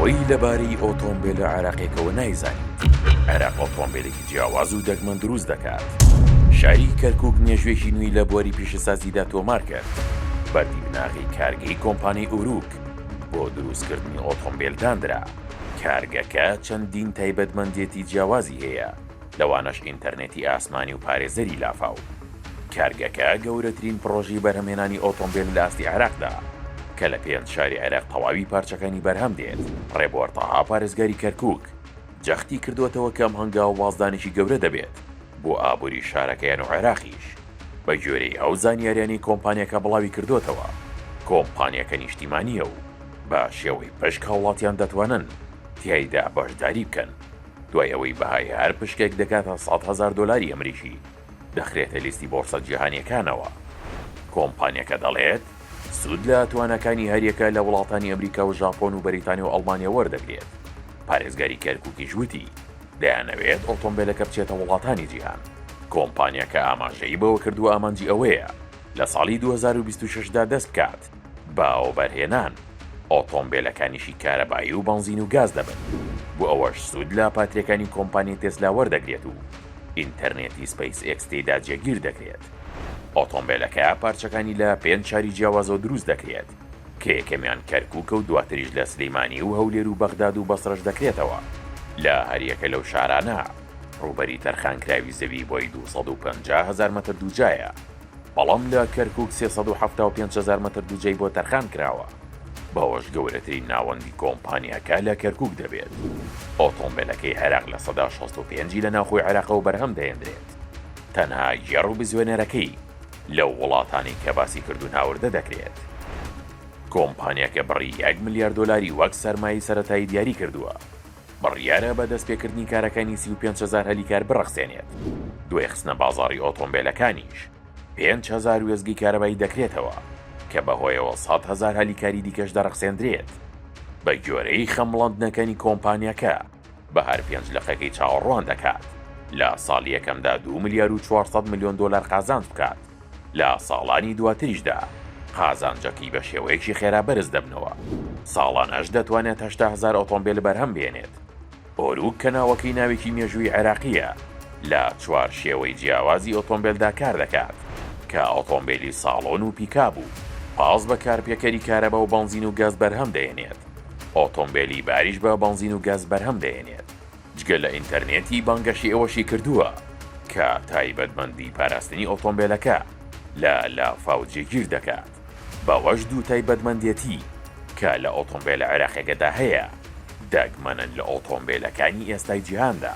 ئەوەی لەبارەی ئۆتۆمبێلە عێراقیەکەوە نایزانیت، عێراق ئۆتۆمبێلێکی جیاواز و دەگمەن دروست دەکات. شاری کەرکوک مێژووێکی نوێی لە بواری پیشەسازیدا تۆمار کرد، بەردی بناغەی کارگەی کۆمپانیای ئوروک بۆ دروستکردنی ئۆتۆمبێل دانرا. کارگەکە چەندین تایبەتمەندێتی جیاوازی هەیە، لەوانەش ئینتەرنێتی ئاسمانی و پارێزەری لافاو. کارگەکە گەورەترین پڕۆژەی بەرهەمهێنانی ئۆتۆمبێل لە ئاستی عێراقدا، کە لە پێنج شاری عێراق تەواوی پارچەکانی بەرهەم دێت. ڕێبوار تەها پارێزگاری کەرکوک، جەختی کردووەتەوە کە ئەم هەنگاوە بازدانێکی گەورە دەبێت بۆ ئابووری شارەکەیان و عێراقیش. بەگوێرەی ئەو زانیاریانەی کۆمپانیاکە بڵاوی کردووەتەوە، کۆمپانیاکە نیشتیمانییە و بە شێوەی پشک هاوڵاتیان دەتوانن تیایدا بەشداری بکەن، دوای ئەوەی بەهای هەر پشکێک دەگاتە 100,000 دۆلاری ئەمریکی دەخرێتە لیستی بۆرسە جیهانییەکانەوە. کۆمپانیاکە دەڵێت، سوود لە تواناکانی هەریەکە لە وڵاتانی ئەمریکا و ژاپۆن و بەریتانیا و ئەڵمانیا وەردەگرێت. پارێزگاری کەرکوکیش وتی، دەیانەوێت ئۆتۆمبێلەکە بچێتە وڵاتانی جیهان. کۆمپانیاکە ئاماژەی بەوەکردووە ئامانجی ئەوەیە لە ساڵی 2026 دا دەستبکات بە وەبەرهێنان، ئۆتۆمبێلەکانیشی کارەبایی و بەنزین و گاز دەبن، بۆ ئەوەش سوود لە پاتریەکانی کۆمپانیای تێسلا وەردەگرێت و ئینتەرنێتی سپەیس ئێکس تێیدا جێگیر دەکرێت. ئۆتۆمبێلەکە پارچەکانی لە پێنج شاری جیاوازەوە دروست دەکرێت کە یەکەمیان کەرکوکە و دواتریش لە سلیمانی و هەولێر و بەغداد و بەسرەش دەکرێتەوە. لە هەریەکە لەو شارانە ڕووبەری تەرخانکراوی زەوی بۆی 250 هەزار مەتر دووجایە، بەڵام لە کەرکوک 375 هەزار مەتر دووجای بۆ تەرخان کراوە، بەوەش گەورەترین ناوەندی کۆمپانیاکە لە کەرکوک دەبێت. ئۆتۆمبێلەکەی عێراق 65% ی لە ناوخۆی عێراقەوە بەرهەم دەهێندرێت. تەنها گێڕ و بزوێنەرەکەی لەو وڵاتانەی کە باسی کردوون هاوردە دەکرێت. کۆمپانیاکە بڕی یەک ملیار دۆلاری وەک سەرمایەی سەرەتایی دیاری کردووە. بڕیارە بە دەستپێکردنی کارەکانی 35 هەزار هەلی کار بڕەخسێنێت. دوای خستنە بازاڕی ئۆتۆمبێلەکانیش 5000 وێستگەی کارەبایی دەکرێتەوە کە بەهۆیەوە 100 هەزار هەلی کاری دیکەش دەڕەخسێندرێت. بە گوێرەی خەمڵاندنەکانی کۆمپانیاکە، بە هەر پێنج لقەکەی چاوەڕوان دەکات لە ساڵی یەکەمدا 2 ملیار و 400 ملیۆن دۆلار قازانج بکات، لە ساڵانی دواتریشدا قازانجەکەی بە شێوەیەکی خێرا بەرز دەبنەوە، ساڵانەش دەتوانێت 80 هەزار ئۆتۆمبێل بەرهەم بهێنێت. ئۆروک کە ناوەکەی ناوێکی مێژوویی عێراقییە، لە چوار شێوەی جیاوازی ئۆتۆمبێلدا کار دەکات کە ئۆتۆمبێلی ساڵۆن و پیکاب و پاس بە کارپێکەری کارەبا و بەنزین و گاز بەرهەم دەهێنێت. ئۆتۆمبێلی باریش بە بەنزین و گاز بەرهەم دەهێنێت. جگە لە ئینتەرنێتی بانگەشەی ئەوەشی کردووە کە تایبەتمەندی پاراستنی ئۆتۆمبێلەکە لە لافاو جێگیر دەکات، بەوەش دوو تایبەتمەندێتی کە لە ئۆتۆمبێلە عێراقیەکەدا هەیە دەگمەنن لە ئۆتۆمبێلەکانی ئێستای جیهاندا.